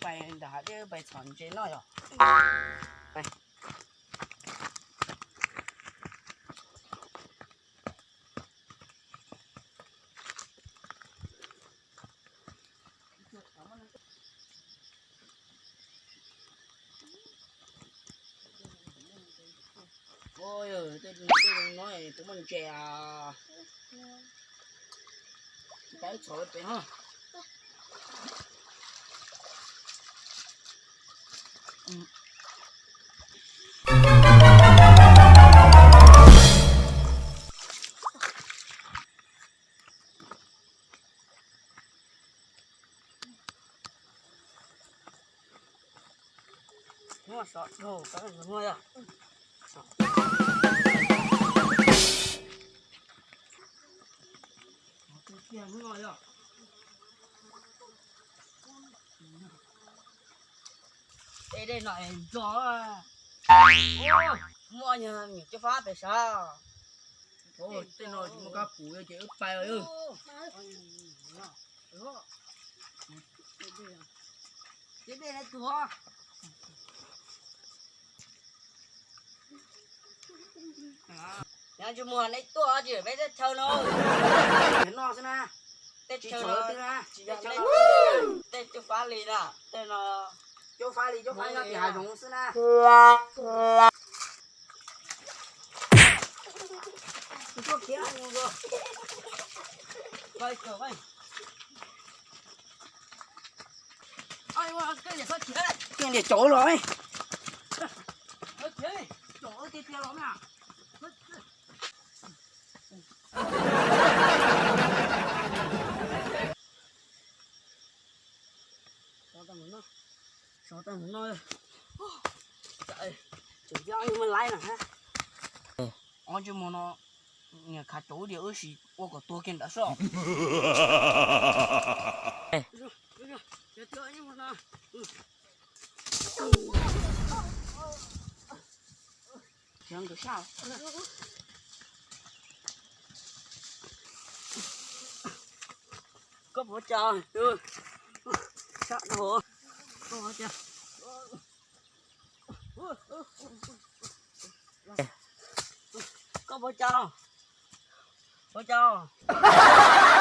ໄປດາເດີ ໄປສອນເຈນ້ອຍອອກ ໄປ. ໂອ້ຍ ເອີ ເຕັມ ເຕັມນ້ອຍ ຕົວມັນແຈອະ ໄປ ຖອຍໄປເນາະ. ງົວສອດ ໂອ້ ກະງົວລະ ສອດ ເກຍງົວລະ. ເອີ ເດັກນ້ອຍ ໂອ້ ມົວຫຍັງ ຈະຟ້າໄປຊະ. ໂອ້ ເດັກນ້ອຍ ມັນກະປູເອີ ເອີ ໄປເອີ. ໂອ້ ເຈັບເດັກນ້ອຍ ຕົວ ຍັງຈະມ່ວນໃນຕົວ ຈະໄປເຕັດເຊົາເນາະ ເຫັນນອກຊະນະ ເຕັດເຊົາເນາະ ເຕັດເຊົາເນາະ ເຕັດເຈົ້າຟ້າລີນະ ເຕັດເນາະ ເຈົ້າຟ້າລີ ເຈົ້າຟ້າລີ ໄປຫາຫຍັງຊະນະ ໄປ ໄປ. ເອົາວ່າ ເກັ່ງເດ ເກັ່ງເດ ໂຈເລີຍ ເອົາເກັ່ງ ໂຈເຕະເຕະລອງນະ ຊອດຕັງໜ້ອຍ ຊອດຕັງໜ້ອຍ ເອີ ເຈົ້າຢ່າໃຫ້ມັນຫຼາຍນະ ຮະ ອໍ ເຈົ້າໝໍເນາະ. ເງືອຂາໂຕດຽວ ເອີ ຊິອວກວ່າຕົວເກັ່ງດາຊອກ ທຽງໂຕຊາວ ກໍບໍ່ຈາ ເອີ ຊາໂຕ ກໍບໍ່ຈາ. ກໍບໍ່ເຈົ້າ ບໍ່ເຈົ້າ ເ